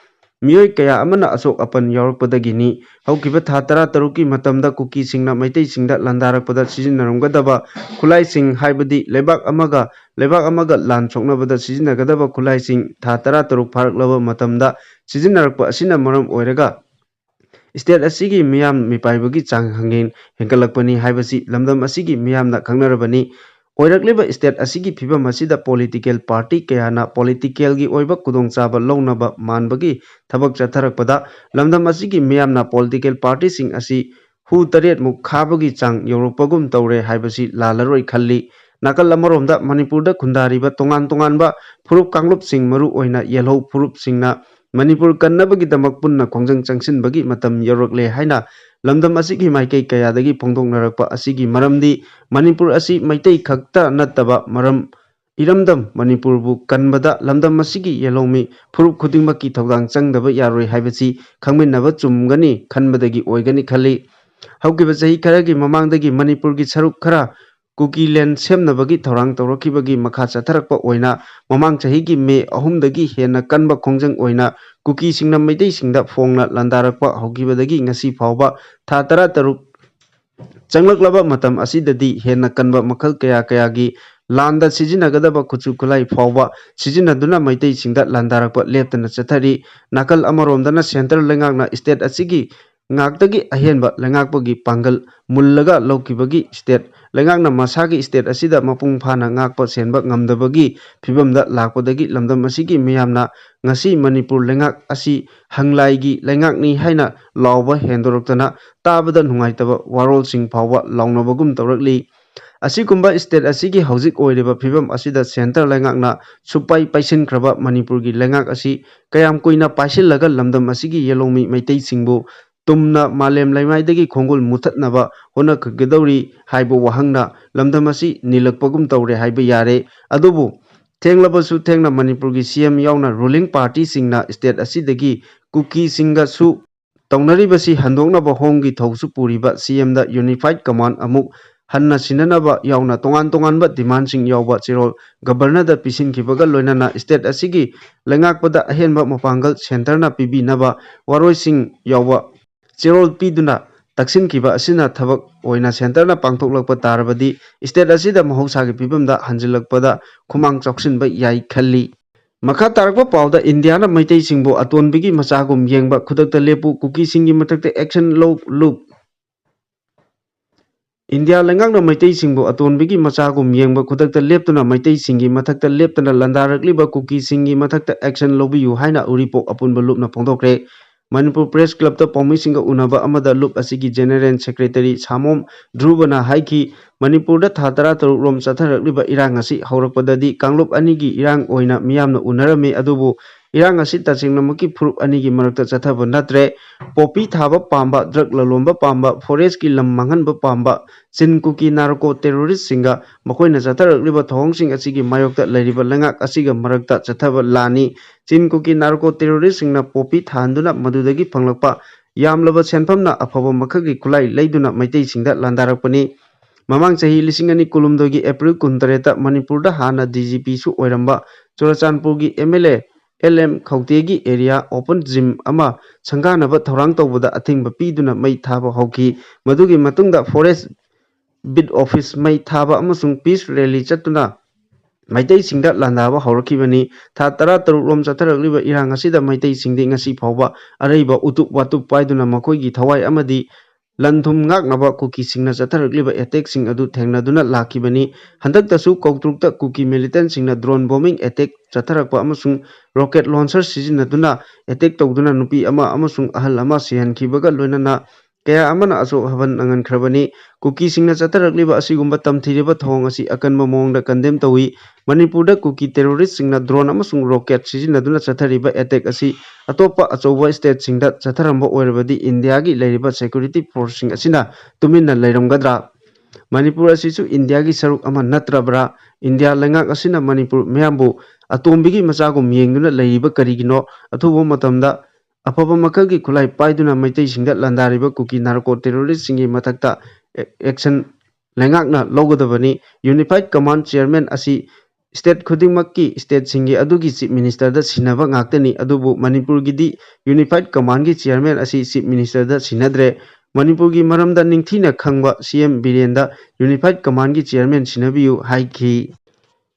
ꯃꯤꯑꯣꯏ ꯀꯌꯥ ꯑꯃꯅ ꯑꯁꯣꯛ ꯑꯄꯟ ꯌꯥꯎꯔꯛꯄꯗꯒꯤꯅꯤ꯫ ꯍꯧꯈꯤꯕ ꯊꯥ ꯇꯔꯥ ꯇꯔꯨꯛꯀꯤ ꯃꯇꯝꯗ ꯀꯨꯀꯤꯁꯤꯡꯅ ꯃꯩꯇꯩꯁꯤꯡꯗ ꯂꯥꯟꯗꯥꯔꯛꯄꯗ ꯁꯤꯖꯤꯟꯅꯔꯝꯒꯗꯕ ꯈꯨꯠꯂꯥꯏꯁꯤꯡ, ꯍꯥꯏꯕꯗꯤ ꯂꯩꯕꯥꯛ ꯑꯃꯒ ꯂꯩꯕꯥꯛ ꯑꯃꯒ ꯂꯥꯟ ꯁꯣꯛꯅꯕꯗ ꯁꯤꯖꯤꯟꯅꯒꯗꯕ ꯈꯨꯠꯂꯥꯏꯁꯤꯡ ꯊꯥ ꯇꯔꯥ ꯇꯔꯨꯛ ꯐꯥꯔꯛꯂꯕ ꯃꯇꯝꯗ ꯁꯤꯖꯤꯟꯅꯔꯛꯄ ꯑꯁꯤꯅ ꯃꯔꯝ ꯑꯣꯏꯔꯒ state ꯑꯁꯤꯒꯤ ꯃꯤꯌꯥꯝ ꯃꯤꯄꯥꯏꯕꯒꯤ ꯆꯥꯡ ꯍꯪꯍꯦꯟ ꯍꯦꯟꯒꯠꯂꯛꯄꯅꯤ ꯍꯥꯏꯕꯁꯤ ꯂꯝꯗꯝ ꯑꯁꯤꯒꯤ ꯃꯤꯌꯥꯝꯅ ꯈꯪꯅꯔꯕꯅꯤ꯫ ꯑꯣꯏꯔꯛꯂꯤꯕ state ꯑꯁꯤꯒꯤ ꯐꯤꯕꯝ ꯑꯁꯤꯗ political party ꯀꯌꯥꯅ politicalꯒꯤ ꯑꯣꯏꯕ ꯈꯨꯗꯣꯡꯆꯥꯕ ꯂꯧꯅꯕ ꯃꯥꯟꯕꯒꯤ ꯊꯕꯛ ꯆꯠꯊꯔꯛꯄꯗ ꯂꯝꯗꯝ ꯑꯁꯤꯒꯤ ꯃꯤꯌꯥꯝꯅ political partyꯁꯤꯡ ꯑꯁꯤ ꯍꯨ ꯇꯔꯦꯠꯃꯨꯛ ꯈꯥꯕꯒꯤ ꯆꯥꯡ ꯌꯧꯔꯛꯄꯒꯨꯝ ꯇꯧꯔꯦ ꯍꯥꯏꯕꯁꯤ ꯂꯥꯜꯂꯔꯣꯏ ꯈꯜꯂꯤ꯫ ꯅꯥꯀꯜ ꯑꯃꯔꯣꯝꯗ ꯃꯅꯤꯄꯨꯔꯗ ꯈꯨꯟꯗꯥꯔꯤꯕ ꯇꯣꯉꯥꯟ ꯇꯣꯉꯥꯟꯕ ꯐꯨꯔꯨꯞ ꯀꯥꯡꯂꯨꯞꯁꯤꯡ, ꯃꯔꯨꯑꯣꯏꯅ ꯌꯦꯜꯍꯧ ꯐꯨꯔꯨꯞꯁꯤꯡꯅ ꯃꯅꯤꯄꯨꯔ ꯀꯟꯅꯕꯒꯤꯗꯃꯛ ꯄꯨꯟꯅ ꯈꯣꯡꯖꯪ ꯆꯪꯁꯤꯟꯕꯒꯤ ꯃꯇꯝ ꯌꯧꯔꯛꯂꯦ ꯍꯥꯏꯅ ꯂꯝꯗꯝ ꯑꯁꯤꯒꯤ ꯃꯥꯏꯀꯩ ꯀꯌꯥꯗꯒꯤ ꯐꯣꯡꯗꯣꯛꯅꯔꯛꯄ ꯑꯁꯤꯒꯤ ꯃꯔꯝꯗꯤ ꯃꯅꯤꯄꯨꯔ ꯑꯁꯤ ꯃꯩꯇꯩ ꯈꯛꯇ ꯅꯠꯇꯕ ꯃꯔꯝ ꯏꯔꯝꯗꯝ ꯃꯅꯤꯄꯨꯔꯕꯨ ꯀꯟꯕꯗ ꯂꯝꯗꯝ ꯑꯁꯤꯒꯤ ꯌꯦꯜꯍꯧꯃꯤ ꯐꯨꯔꯨꯞ ꯈꯨꯗꯤꯡꯃꯛꯀꯤ ꯊꯧꯗꯥꯡ ꯆꯪꯗꯕ ꯌꯥꯔꯣꯏ ꯍꯥꯏꯕꯁꯤ ꯈꯪꯃꯤꯟꯅꯕ ꯆꯨꯝꯒꯅꯤ ꯈꯟꯕꯗꯒꯤ ꯑꯣꯏꯒꯅꯤ ꯈꯜꯂꯤ꯫ ꯍꯧꯈꯤꯕ ꯆꯍꯤ ꯈꯔꯒꯤ ꯃꯃꯥꯡꯗꯒꯤ ꯃꯅꯤꯄꯨꯔꯒꯤ ꯁꯔꯨꯛ ꯈꯔ ꯀꯨꯀꯤꯂꯦꯟ ꯁꯦꯝꯅꯕꯒꯤ ꯊꯧꯔꯥꯡ ꯇꯧꯔꯛꯈꯤꯕꯒꯤ ꯃꯈꯥ ꯆꯠꯊꯔꯛꯄ ꯑꯣꯏꯅ ꯃꯃꯥꯡ ꯆꯍꯤꯒꯤ ꯃꯦ ꯑꯍꯨꯝꯗꯒꯤ ꯍꯦꯟꯅ ꯀꯟꯕ ꯈꯣꯡꯖꯪ ꯑꯣꯏꯅ ꯀꯨꯀꯤꯁꯤꯡꯅ ꯃꯩꯇꯩꯁꯤꯡꯗ ꯐꯣꯡꯅ ꯂꯥꯟꯗꯥꯔꯛꯄ ꯍꯧꯈꯤꯕꯗꯒꯤ ꯉꯁꯤ ꯐꯥꯎꯕ ꯊꯥ ꯇꯔꯥ ꯇꯔꯨꯛ ꯆꯪꯂꯛꯂꯕ ꯃꯇꯝ ꯑꯁꯤꯗꯗꯤ ꯍꯦꯟꯅ ꯀꯟꯕ ꯃꯈꯜ ꯀꯌꯥ ꯀꯌꯥꯒꯤ ꯂꯥꯟꯗ ꯁꯤꯖꯤꯟꯅꯒꯗꯕ ꯈꯨꯠꯁꯨ ꯈꯨꯠꯂꯥꯏ ꯐꯥꯎꯕ ꯁꯤꯖꯤꯟꯅꯗꯨꯅ ꯃꯩꯇꯩꯁꯤꯡꯗ ꯂꯥꯟꯗꯥꯔꯛꯄ ꯂꯦꯞꯇꯅ ꯆꯠꯊꯔꯤ꯫ ꯅꯥꯀꯜ ꯑꯃꯔꯣꯝꯗꯅ centre ꯂꯩꯉꯥꯛꯅ state ꯑꯁꯤꯒꯤ ꯉꯥꯛꯇꯒꯤ ꯑꯍꯦꯟꯕ ꯂꯩꯉꯥꯛꯄꯒꯤ ꯄꯥꯡꯒꯜ ꯃꯨꯜꯂꯒ ꯂꯧꯈꯤꯕꯒꯤ state ꯂꯩꯉꯥꯛꯅ ꯃꯁꯥꯒꯤ state ꯑꯁꯤꯗ ꯃꯄꯨꯡ ꯐꯥꯅ ꯉꯥꯛꯄ ꯁꯦꯟꯕ ꯉꯝꯗꯕꯒꯤ ꯐꯤꯕꯝꯗ ꯂꯥꯛꯄꯗꯒꯤ ꯂꯝꯗꯝ ꯑꯁꯤꯒꯤ ꯃꯤꯌꯥꯝꯅ ꯉꯁꯤ ꯃꯅꯤꯄꯨꯔ ꯂꯩꯉꯥꯛ ꯑꯁꯤ ꯍꯪꯂꯥꯏꯒꯤ ꯂꯩꯉꯥꯛꯅꯤ ꯍꯥꯏꯅ ꯂꯥꯎꯕ ꯍꯦꯟꯗꯣꯔꯛꯇꯅ ꯇꯥꯕꯗ ꯅꯨꯡꯉꯥꯏꯇꯕ ꯋꯥꯔꯣꯜꯁꯤꯡ ꯐꯥꯎꯕ ꯂꯥꯎꯅꯕꯒꯨꯝ ꯇꯧꯔꯛꯂꯤ꯫ ꯑꯁꯤꯒꯨꯝꯕ state ꯑꯁꯤꯒꯤ ꯍꯧꯖꯤꯛ ꯑꯣꯏꯔꯤꯕ ꯐꯤꯕꯝ ꯑꯁꯤꯗ centre ꯂꯩꯉꯥꯛꯅ ꯁꯨꯞꯄꯥꯏ ꯄꯥꯏꯁꯤꯟꯈ꯭ꯔꯕ ꯃꯅꯤꯄꯨꯔꯒꯤ ꯂꯩꯉꯥꯛ ꯑꯁꯤ ꯀꯌꯥꯝ ꯀꯨꯏꯅ ꯄꯥꯏꯁꯤꯜꯂꯒ ꯂꯝꯗꯝ ꯑꯁꯤꯒꯤ ꯌꯦꯜꯍꯧꯃꯤ ꯃꯩꯇꯩꯁꯤꯡꯕꯨ ꯇꯨꯝꯅ ꯃꯥꯂꯦꯝ ꯂꯩꯃꯥꯏꯗꯒꯤ ꯈꯣꯡꯒꯨꯜ ꯃꯨꯊꯠꯅꯕ ꯍꯣꯠꯅꯈꯤꯒꯗꯧꯔꯤ ꯍꯥꯏꯕ ꯋꯥꯍꯪꯅ ꯂꯝꯗꯝ ꯑꯁꯤ ꯅꯤꯜꯂꯛꯄꯒꯨꯝ ꯇꯧꯔꯦ ꯍꯥꯏꯕ ꯌꯥꯔꯦ꯫ ꯑꯗꯨꯕꯨ ꯊꯦꯡꯂꯕꯁꯨ ꯊꯦꯡꯅ ꯃꯅꯤꯄꯨꯔꯒꯤ C M ꯌꯥꯎꯅ ruling party ꯁꯤꯡꯅ state ꯑꯁꯤꯗꯒꯤ ꯀꯨꯀꯤꯁꯤꯡꯒꯁꯨ ꯇꯧꯅꯔꯤꯕꯁꯤ ꯍꯟꯗꯣꯛꯅꯕ ꯍꯣꯝꯒꯤ ꯊꯧꯁꯨ ꯄꯨꯔꯤꯕ C M ꯗ unified command ꯑꯃꯨꯛ ꯍꯟꯅ ꯁꯤꯟꯅꯅꯕ ꯌꯥꯎꯅ ꯇꯣꯉꯥꯟ ꯇꯣꯉꯥꯟꯕ demand ꯁꯤꯡ ꯌꯥꯎꯕ ꯆꯦꯔꯣꯜ governor ꯗ ꯄꯤꯁꯤꯟꯈꯤꯕꯒ ꯂꯣꯏꯅꯅ state ꯑꯁꯤꯒꯤ ꯂꯩꯉꯥꯛꯄꯗ ꯑꯍꯦꯟꯕ ꯃꯄꯥꯡꯒꯜ centre ꯅ ꯄꯤꯕꯤꯅꯕ ꯋꯥꯔꯣꯏꯁꯤꯡ ꯌꯥꯎꯕ ꯆꯦꯔꯣꯜ ꯄꯤꯗꯨꯅ ꯇꯛꯁꯤꯟꯈꯤꯕ ꯑꯁꯤꯅ ꯊꯕꯛ ꯑꯣꯏꯅ centre ꯅ ꯄꯥꯡꯊꯣꯛꯂꯛꯄ ꯇꯥꯔꯕꯗꯤ state ꯑꯁꯤꯗ ꯃꯍꯧꯁꯥꯒꯤ ꯐꯤꯕꯝꯗ ꯍꯟꯖꯤꯜꯂꯛꯄꯗ ꯈꯨꯃꯥꯡ ꯆꯥꯎꯁꯤꯟꯕ ꯌꯥꯏ ꯈꯜꯂꯤ꯫ ꯃꯈꯥ ꯇꯥꯔꯛꯄ ꯄꯥꯎꯗ ꯏꯟꯗꯤꯌꯥꯅ ꯃꯩꯇꯩꯁꯤꯡꯕꯨ ꯑꯇꯣꯟꯕꯤꯒꯤ ꯃꯆꯥꯒꯨꯝ ꯌꯦꯡꯕ, ꯈꯨꯗꯛꯇ ꯂꯦꯞꯄꯨ, ꯀꯨꯀꯤꯁꯤꯡꯒꯤ ꯃꯊꯛꯇ action ꯂꯧ, ꯂꯨꯞ꯫ ꯏꯟꯗꯤꯌꯥ ꯂꯩꯉꯥꯛꯅ ꯃꯩꯇꯩꯁꯤꯡꯕꯨ ꯑꯇꯣꯟꯕꯤꯒꯤ ꯃꯆꯥꯒꯨꯝ ꯌꯦꯡꯕ, ꯈꯨꯗꯛꯇ ꯂꯦꯞꯇꯨꯅ ꯃꯩꯇꯩꯁꯤꯡꯒꯤ ꯃꯊꯛꯇ ꯂꯦꯞꯇꯅ ꯂꯥꯟꯗꯥꯔꯛꯂꯤꯕ ꯀꯨꯀꯤꯁꯤꯡꯒꯤ ꯃꯊꯛꯇ action ꯂꯧꯕꯤꯌꯨ ꯍꯥꯏꯅ ꯎꯔꯤꯄꯣꯛ ꯑꯄꯨꯟꯕ ꯂꯨꯞꯅ ꯐꯣꯡꯗꯣꯛꯈ꯭ꯔꯦ꯫ ꯃꯅꯤꯄꯨꯔ Press Club ꯇ ꯄꯥꯎꯃꯤꯁꯤꯡꯒ ꯎꯅꯕ ꯑꯃꯗ ꯂꯨꯞ ꯑꯁꯤꯒꯤ General Secretary ꯁꯥꯃꯣꯝ ꯙ꯭ꯔꯨꯕꯅ ꯍꯥꯏꯈꯤ, ꯃꯅꯤꯄꯨꯔꯗ ꯊꯥ ꯇꯔꯥꯇꯔꯨꯛ ꯔꯣꯝ ꯆꯠꯊꯔꯛꯂꯤꯕ ꯏꯔꯥꯡ ꯑꯁꯤ ꯍꯧꯔꯛꯄꯗꯗꯤ ꯀꯥꯡꯂꯨꯞ ꯑꯅꯤꯒꯤ ꯏꯔꯥꯡ ꯑꯣꯏꯅ ꯃꯤꯌꯥꯝꯅ ꯎꯅꯔꯝꯃꯤ, ꯑꯗꯨꯕꯨ ꯏꯔꯥꯡ ꯑꯁꯤ ꯇꯁꯦꯡꯅꯃꯛꯀꯤ ꯐꯨꯔꯨꯞ ꯑꯅꯤꯒꯤ ꯃꯔꯛꯇ ꯆꯠꯊꯕ ꯅꯠꯇ꯭ꯔꯦ꯫ ꯄꯣꯄꯤ ꯊꯥꯕ ꯄꯥꯝꯕ, drug ꯂꯂꯣꯟꯕ ꯄꯥꯝꯕ, forest ꯀꯤ ꯂꯝ ꯃꯥꯡꯍꯟꯕ ꯄꯥꯝꯕ, ꯆꯤꯟ ꯀꯨꯀꯤ narco terrorist ꯁꯤꯡꯒ ꯃꯈꯣꯏꯅ ꯆꯠꯊꯔꯛꯂꯤꯕ ꯊꯧꯑꯣꯡꯁꯤꯡ ꯑꯁꯤꯒꯤ ꯃꯥꯌꯣꯛꯇ ꯂꯩꯔꯤꯕ ꯂꯩꯉꯥꯛ ꯑꯁꯤꯒ ꯃꯔꯛꯇ ꯆꯠꯊꯕ ꯂꯥꯟꯅꯤ꯫ ꯆꯤꯟ ꯀꯨꯀꯤ narco terrorist ꯁꯤꯡꯅ ꯄꯣꯄꯤ ꯊꯥꯍꯟꯗꯨꯅ ꯃꯗꯨꯗꯒꯤ ꯐꯪꯂꯛꯄ ꯌꯥꯝꯂꯕ ꯁꯦꯟꯐꯝꯅ ꯑꯐꯕ ꯃꯈꯜꯒꯤ ꯈꯨꯠꯂꯥꯏ ꯂꯩꯗꯨꯅ ꯃꯩꯇꯩꯁꯤꯡꯗ ꯂꯥꯟꯗꯥꯔꯛꯄꯅꯤ꯫ ꯃꯃꯥꯡ ꯆꯍꯤ ꯂꯤꯁꯤꯡ ꯑꯅꯤ ꯀꯨꯟꯍꯨꯝꯗꯣꯏꯒꯤ April ꯀꯨꯟꯇꯔꯦꯠꯇ ꯃꯅꯤꯄꯨꯔꯗ ꯍꯥꯟꯅ D G P ꯁꯨ ꯑꯣꯏꯔꯝꯕ ꯆꯨꯔꯆꯥꯟꯄꯨꯔꯒꯤ M L A L M ꯈꯧꯇꯦꯒꯤ area open gym ꯑꯃ ꯁꯪꯒꯥꯅꯕ ꯊꯧꯔꯥꯡ ꯇꯧꯕꯗ ꯑꯊꯤꯡꯕ ꯄꯤꯗꯨꯅ ꯃꯩ ꯊꯥꯕ ꯍꯧꯈꯤ꯫ ꯃꯗꯨꯒꯤ ꯃꯇꯨꯡꯗ forest ꯕꯤꯠ ꯑꯣꯐꯤꯁ ꯃꯩ ꯊꯥꯕ ꯑꯃꯁꯨꯡ ꯄꯤꯁ ꯔꯦꯂꯤ ꯆꯠꯇꯨꯅ ꯃꯩꯇꯩꯁꯤꯡꯗ ꯂꯥꯟꯗꯥꯕ ꯍꯧꯔꯛꯈꯤꯕꯅꯤ꯫ ꯊꯥ ꯇꯔꯥꯇꯔꯨꯛ ꯔꯣꯝ ꯆꯠꯊꯔꯛꯂꯤꯕ ꯏꯔꯥꯡ ꯑꯁꯤꯗ ꯃꯩꯇꯩꯁꯤꯡꯗꯤ ꯉꯁꯤ ꯐꯥꯎꯕ ꯑꯔꯩꯕ ꯎꯇꯨꯞ ꯋꯥꯇꯨꯞ ꯄꯥꯏꯗꯨꯅ ꯃꯈꯣꯏꯒꯤ ꯊꯋꯥꯏ ꯑꯃꯗꯤ ꯂꯟ ꯊꯨꯝ ꯉꯥꯛꯅꯕ ꯀꯨꯀꯤꯁꯤꯡꯅ ꯆꯠꯊꯔꯛꯂꯤꯕ ꯑꯦꯇꯦꯛꯁꯤꯡ ꯑꯗꯨ ꯊꯦꯡꯅꯗꯨꯅ ꯂꯥꯛꯈꯤꯕꯅꯤ꯫ ꯍꯟꯗꯛꯇꯁꯨ ꯀꯧꯇ꯭ꯔꯨꯛꯇ ꯀꯨꯀꯤ ꯃꯤꯂꯤꯇꯦꯟꯁꯤꯡꯅ ꯗ꯭ꯔꯣꯟ ꯕꯣꯝꯕꯤꯡ ꯑꯦꯇꯦꯛ ꯆꯠꯊꯔꯛꯄ ꯑꯃꯁꯨꯡ ꯔꯣꯀꯦꯠ ꯂꯣꯟꯁꯔ ꯁꯤꯖꯤꯟꯅꯗꯨꯅ ꯑꯦꯇꯦꯛ ꯇꯧꯗꯨꯅ ꯅꯨꯄꯤ ꯑꯃ ꯑꯃꯁꯨꯡ ꯑꯍꯜ ꯑꯃ ꯁꯤꯍꯟꯈꯤꯕꯒ ꯂꯣꯏꯅꯅ ꯀꯌꯥ ꯑꯃꯅ ꯑꯁꯣꯛ ꯑꯄꯟ ꯅꯪꯍꯟꯈ꯭ꯔꯕꯅꯤ꯫ ꯀꯨꯀꯤꯁꯤꯡꯅ ꯆꯠꯊꯔꯛꯂꯤꯕ ꯑꯁꯤꯒꯨꯝꯕ ꯇꯝꯊꯤꯔꯕ ꯊꯧꯑꯣꯡ ꯑꯁꯤ ꯑꯀꯟꯕ ꯃꯑꯣꯡꯗ ꯀꯟꯗꯦꯝ ꯇꯧꯏ꯫ ꯃꯅꯤꯄꯨꯔꯗ ꯀꯨꯀꯤ ꯇꯦꯔꯣꯔꯤꯁꯁꯤꯡꯅ ꯗ꯭ꯔꯣꯟ ꯑꯃꯁꯨꯡ ꯔꯣꯀꯦꯠ ꯁꯤꯖꯤꯟꯅꯗꯨꯅ ꯆꯠꯊꯔꯤꯕ ꯑꯦꯇꯦꯛ ꯑꯁꯤ ꯑꯇꯣꯞꯄ ꯑꯆꯧꯕ ꯁ꯭ꯇꯦꯠꯁꯤꯡꯗ ꯆꯠꯊꯔꯝꯕ ꯑꯣꯏꯔꯕꯗꯤ ꯏꯟꯗꯤꯌꯥꯒꯤ ꯂꯩꯔꯤꯕ ꯁꯦꯀ꯭ꯌꯨꯔꯤꯇꯤ ꯐꯣꯔꯁꯁꯤꯡ ꯑꯁꯤꯅ ꯇꯨꯃꯤꯟꯅ ꯂꯩꯔꯝꯒꯗ꯭ꯔꯥ? ꯃꯅꯤꯄꯨꯔ ꯑꯁꯤꯁꯨ ꯏꯟꯗꯤꯌꯥꯒꯤ ꯁꯔꯨꯛ ꯑꯃ ꯅꯠꯇ꯭ꯔꯕ꯭ꯔꯥ? ꯏꯟꯗꯤꯌꯥ ꯂꯩꯉꯥꯛ ꯑꯁꯤꯅ ꯃꯅꯤꯄꯨꯔ ꯃꯤꯌꯥꯝꯕꯨ ꯑꯇꯣꯝꯕꯤꯒꯤ ꯃꯆꯥꯒꯨꯝ ꯌꯦꯡꯗꯨꯅ ꯂꯩꯔꯤꯕ ꯀꯔꯤꯒꯤꯅꯣ? ꯑꯊꯨꯕ ꯃꯇꯝꯗ ꯑꯐꯕ ꯃꯈꯜꯒꯤ ꯈꯨꯠꯂꯥꯏ ꯄꯥꯏꯗꯨꯅ ꯃꯩꯇꯩꯁꯤꯡꯗ ꯂꯥꯟꯗꯥꯔꯤꯕ ꯀꯨꯀꯤ ꯅꯥꯔꯀꯣ ꯇꯦꯔꯣꯔꯤꯁꯁꯤꯡꯒꯤ ꯃꯊꯛꯇ ꯑꯦ-, ꯑꯦꯛꯁꯟ ꯂꯩꯉꯥꯛꯅ ꯂꯧꯒꯗꯕꯅꯤ꯫ ꯌꯨꯅꯤꯐꯥꯏꯠ ꯀꯃꯥꯟ ꯆꯤꯌꯔꯃꯦꯟ ꯑꯁꯤ ꯁ꯭ꯇꯦꯠ ꯈꯨꯗꯤꯡꯃꯛꯀꯤ ꯁ꯭ꯇꯦꯠꯁꯤꯡꯒꯤ ꯑꯗꯨꯒꯤ ꯆꯤꯐ ꯃꯤꯅꯤꯁꯇꯔꯗ ꯁꯤꯟꯅꯕ ꯉꯥꯛꯇꯅꯤ, ꯑꯗꯨꯕꯨ ꯃꯅꯤꯄꯨꯔꯒꯤꯗꯤ ꯌꯨꯅꯤꯐꯥꯏꯠ ꯀꯃꯥꯟꯒꯤ ꯆꯤꯌꯔꯃꯦꯟ ꯑꯁꯤ ꯆꯤꯐ ꯃꯤꯅꯤꯁꯇꯔꯗ ꯁꯤꯟꯅꯗ꯭ꯔꯦ꯫ ꯃꯅꯤꯄꯨꯔꯒꯤ ꯃꯔꯝꯗ ꯅꯤꯡꯊꯤꯅ ꯈꯪꯕ ꯁꯤ ꯑꯦꯝ ꯕꯤꯔꯦꯟꯗ ꯌꯨꯅꯤꯐꯥꯏꯠ ꯀꯃꯥꯟꯒꯤ ꯆꯤꯌꯔꯃꯦꯟ ꯁꯤꯟꯅꯕꯤꯌꯨ ꯍꯥꯏꯈꯤ꯫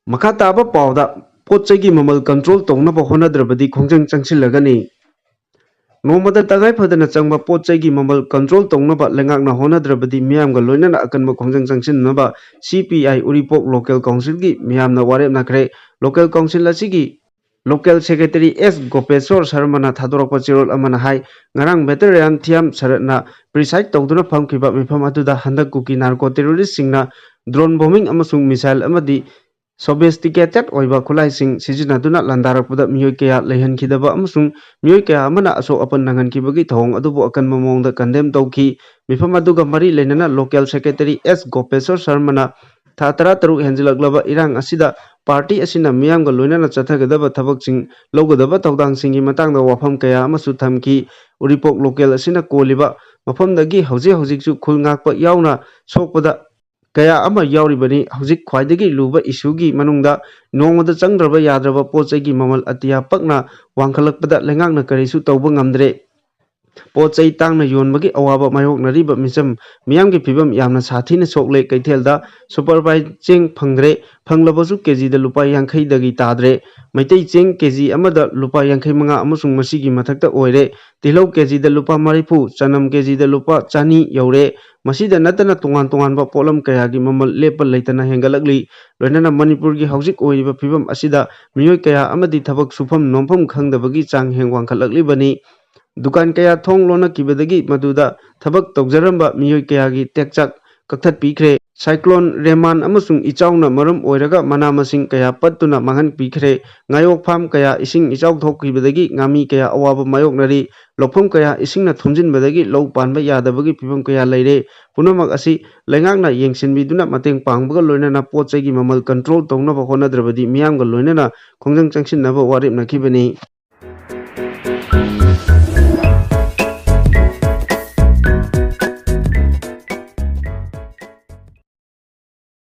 ꯃꯈꯥ ꯇꯥꯕ ꯄꯥꯎꯗ, ꯄꯣꯠ ꯆꯩꯒꯤ ꯃꯃꯜ ꯀꯟꯇ꯭ꯔꯣꯜ ꯇꯧꯅꯕ ꯍꯣꯠꯅꯗ꯭ꯔꯕꯗꯤ ꯈꯣꯡꯖꯪ ꯆꯪꯁꯤꯜꯂꯒꯅꯤ꯫ ꯅꯣꯡꯃꯗ ꯇꯉꯥꯏ ꯐꯗꯅ ꯆꯪꯕ ꯄꯣꯠ ꯆꯩꯒꯤ ꯃꯃꯜ ꯀꯟꯇ꯭ꯔꯣꯜ ꯇꯧꯅꯕ ꯂꯩꯉꯥꯛꯅ ꯍꯣꯠꯅꯗ꯭ꯔꯕꯗꯤ ꯃꯤꯌꯥꯝꯒ ꯂꯣꯏꯅꯅ ꯑꯀꯟꯕ ꯈꯣꯡꯖꯪ ꯆꯪꯁꯤꯟꯅꯕ ꯁꯤ ꯄꯤ ꯑꯥꯏ ꯎꯔꯤꯄꯣꯛ ꯂꯣꯀꯦꯜ ꯀꯥꯎꯟꯁꯤꯜꯒꯤ ꯃꯤꯌꯥꯝꯅ ꯋꯥꯔꯦꯞꯅꯈ꯭ꯔꯦ꯫ ꯂꯣꯀꯦꯜ ꯀꯥꯎꯟꯁꯤꯜ ꯑꯁꯤꯒꯤ ꯂꯣꯀꯦꯜ ꯁꯦꯀ꯭ꯔꯦꯇꯔꯤ ꯑꯦꯁ ꯒꯣꯄꯦꯁꯣꯔ ꯁꯔꯃꯅ ꯊꯥꯗꯣꯔꯛꯄ ꯆꯦꯔꯣꯜ ꯑꯃꯅ ꯍꯥꯏ, ꯉꯔꯥꯡ ꯕꯦꯇꯔꯤꯌꯥꯟ ꯊꯤꯌꯥꯝ ꯁꯔꯠꯅ ꯄ꯭ꯔꯤꯁꯥꯏꯗ ꯇꯧꯗꯨꯅ ꯐꯝꯈꯤꯕ ꯃꯤꯐꯝ ꯑꯗꯨꯗ ꯍꯟꯗꯛ ꯀꯨꯀꯤ ꯅꯥꯔꯀꯣ ꯇꯦꯔꯣꯔꯤꯁꯁꯤꯡꯅ ꯗ꯭ꯔꯣꯟ ꯕꯣꯝꯕꯤꯡ ꯑꯃꯁꯨꯡ ꯃꯤꯁꯥꯏꯜ ꯑꯃꯗꯤ ꯁꯣꯐꯤꯁꯇꯤꯀꯦꯇꯦꯗ ꯑꯣꯏꯕ ꯈꯨꯠꯂꯥꯏꯁꯤꯡ ꯁꯤꯖꯤꯟꯅꯗꯨꯅ ꯂꯥꯟꯗꯥꯔꯛꯄꯗ ꯃꯤꯑꯣꯏ ꯀꯌꯥ ꯂꯩꯍꯟꯈꯤꯗꯕ ꯑꯃꯁꯨꯡ ꯃꯤꯑꯣꯏ ꯀꯌꯥ ꯑꯃꯅ ꯑꯁꯣꯛ ꯑꯄꯟ ꯅꯪꯍꯟꯈꯤꯕꯒꯤ ꯊꯧꯑꯣꯡ ꯑꯗꯨꯕꯨ ꯑꯀꯟꯕ ꯃꯑꯣꯡꯗ ꯀꯟꯗꯦꯝ ꯇꯧꯈꯤ꯫ ꯃꯤꯐꯝ ꯑꯗꯨꯒ ꯃꯔꯤ ꯂꯩꯅꯅ ꯂꯣꯀꯦꯜ ꯁꯦꯀ꯭ꯔꯦꯇꯔꯤ ꯑꯦꯁ ꯒꯣꯄꯦꯁꯣꯔ ꯁꯔꯃꯅ ꯊꯥ ꯇꯔꯥꯇꯔꯨꯛ ꯍꯦꯟꯖꯤꯜꯂꯛꯂꯕ ꯏꯔꯥꯡ ꯑꯁꯤꯗ ꯄꯥꯔꯇꯤ ꯑꯁꯤꯅ ꯃꯤꯌꯥꯝꯒ ꯂꯣꯏꯅꯅ ꯆꯠꯊꯒꯗꯕ ꯊꯕꯛꯁꯤꯡ ꯂꯧꯒꯗꯕ ꯊꯧꯗꯥꯡꯁꯤꯡꯒꯤ ꯃꯇꯥꯡꯗ ꯋꯥꯐꯝ ꯀꯌꯥ ꯑꯃꯁꯨ ꯊꯝꯈꯤ꯫ ꯎꯔꯤꯄꯣꯛ ꯂꯣꯀꯦꯜ ꯑꯁꯤꯅ ꯀꯣꯜꯂꯤꯕ ꯃꯐꯝꯗꯒꯤ ꯍꯧꯖꯤꯛ ꯍꯧꯖꯤꯛꯁꯨ ꯈꯨꯜ ꯉꯥꯛꯄ ꯌꯥꯎꯅ ꯁꯣꯛꯄꯗ ꯀꯌꯥ ꯑꯃ ꯌꯥꯎꯔꯤꯕꯅꯤ꯫ ꯍꯧꯖꯤꯛ ꯈ꯭ꯋꯥꯏꯗꯒꯤ ꯂꯨꯕ ꯏꯁꯨꯒꯤ ꯃꯅꯨꯡꯗ ꯅꯣꯡꯃꯗ ꯆꯪꯗ꯭ꯔꯕ ꯌꯥꯗ꯭ꯔꯕ ꯄꯣꯠ ꯆꯩꯒꯤ ꯃꯃꯜ ꯑꯇꯤꯌꯥ ꯄꯛꯅ ꯋꯥꯡꯈꯠꯂꯛꯄꯗ ꯂꯩꯉꯥꯛꯅ ꯀꯔꯤꯁꯨ ꯇꯧꯕ ꯉꯝꯗ꯭ꯔꯦ꯫ ꯄꯣꯠ ꯆꯩ ꯇꯥꯡꯅ ꯌꯣꯟꯕꯒꯤ ꯑꯋꯥꯕ ꯃꯥꯌꯣꯛꯅꯔꯤꯕ ꯃꯤꯆꯝ ꯃꯤꯌꯥꯝꯒꯤ ꯐꯤꯕꯝ ꯌꯥꯝꯅ ꯁꯥꯊꯤꯅ ꯁꯣꯛꯂꯦ꯫ ꯀꯩꯊꯦꯜꯗ ꯁꯨꯄꯔ ꯐꯥꯏꯟ ꯆꯦꯡ ꯐꯪꯗ꯭ꯔꯦ, ꯐꯪꯂꯕꯁꯨ ꯀꯦꯖꯤꯗ ꯂꯨꯄꯥ ꯌꯥꯡꯈꯩꯗꯒꯤ ꯇꯥꯗ꯭ꯔꯦ꯫ ꯃꯩꯇꯩ ꯆꯦꯡ ꯀꯦꯖꯤ ꯑꯃꯗ ꯂꯨꯄꯥ ꯌꯥꯡꯈꯩ ꯃꯉꯥ ꯑꯃꯁꯨꯡ ꯃꯁꯤꯒꯤ ꯃꯊꯛꯇ ꯑꯣꯏꯔꯦ꯫ ꯇꯤꯜꯍꯧ ꯀꯦꯖꯤꯗ ꯂꯨꯄꯥ ꯃꯔꯤꯐꯨ, ꯆꯅꯝ ꯀꯦꯖꯤꯗ ꯂꯨꯄꯥ ꯆꯅꯤ ꯌꯧꯔꯦ꯫ ꯃꯁꯤꯗ ꯅꯠꯇꯅ ꯇꯣꯉꯥꯟ ꯇꯣꯉꯥꯟꯕ ꯄꯣꯠꯂꯝ ꯀꯌꯥꯒꯤ ꯃꯃꯜ ꯂꯦꯞꯄ ꯂꯩꯇꯅ ꯍꯦꯟꯒꯠꯂꯛꯂꯤ꯫ ꯂꯣꯏꯅꯅ ꯃꯅꯤꯄꯨꯔꯒꯤ ꯍꯧꯖꯤꯛ ꯑꯣꯏꯔꯤꯕ ꯐꯤꯕꯝ ꯑꯁꯤꯗ ꯃꯤꯑꯣꯏ ꯀꯌꯥ ꯑꯃꯗꯤ ꯊꯕꯛ ꯁꯨꯐꯝ ꯅꯣꯝꯐꯝ ꯈꯪꯗꯕꯒꯤ ꯆꯥꯡ ꯍꯦꯟ ꯋꯥꯡꯈꯠꯂꯛꯂꯤꯕꯅꯤ꯫ ꯗꯨꯀꯥꯟ ꯀꯌꯥ ꯊꯣꯡ ꯂꯣꯟꯅꯈꯤꯕꯗꯒꯤ ꯃꯗꯨꯗ ꯊꯕꯛ ꯇꯧꯖꯔꯝꯕ ꯃꯤꯑꯣꯏ ꯀꯌꯥꯒꯤ ꯇꯦꯛꯆꯥꯛ ꯀꯛꯊꯠꯄꯤꯈ꯭ꯔꯦ꯫ ꯁꯥꯏꯀ꯭ꯂꯣꯟ ꯔꯦꯃꯥꯟ ꯑꯃꯁꯨꯡ ꯏꯆꯥꯎꯅ ꯃꯔꯝ ꯑꯣꯏꯔꯒ ꯃꯅꯥ ꯃꯁꯤꯡ ꯀꯌꯥ ꯄꯠꯇꯨꯅ ꯃꯥꯡꯍꯟꯕꯤꯈ꯭ꯔꯦ꯫ ꯉꯥꯌꯣꯛ ꯐꯥꯝ ꯀꯌꯥ ꯏꯁꯤꯡ ꯏꯆꯥꯎ ꯊꯣꯛꯈꯤꯕꯗꯒꯤ ꯉꯥꯃꯤ ꯀꯌꯥ ꯑꯋꯥꯕ ꯃꯥꯌꯣꯛꯅꯔꯤ꯫ ꯂꯧꯐꯝ ꯀꯌꯥ ꯏꯁꯤꯡꯅ ꯊꯨꯝꯖꯤꯟꯕꯗꯒꯤ ꯂꯧ ꯄꯥꯟꯕ ꯌꯥꯗꯕꯒꯤ ꯐꯤꯕꯝ ꯀꯌꯥ ꯂꯩꯔꯦ꯫ ꯄꯨꯝꯅꯃꯛ ꯑꯁꯤ ꯂꯩꯉꯥꯛꯅ ꯌꯦꯡꯁꯤꯟꯕꯤꯗꯨꯅ ꯃꯇꯦꯡ ꯄꯥꯡꯕꯒ ꯂꯣꯏꯅꯅ ꯄꯣꯠ ꯆꯩꯒꯤ ꯃꯃꯜ ꯀꯟꯇ꯭ꯔꯣꯜ ꯇꯧꯅꯕ ꯍꯣꯠꯅꯗ꯭ꯔꯕꯗꯤ ꯃꯤꯌꯥꯝꯒ ꯂꯣꯏꯅꯅ ꯈꯣꯡꯖꯪ ꯆꯪꯁꯤꯟꯅꯕ ꯋꯥꯔꯦꯞꯅꯈꯤꯕꯅꯤ꯫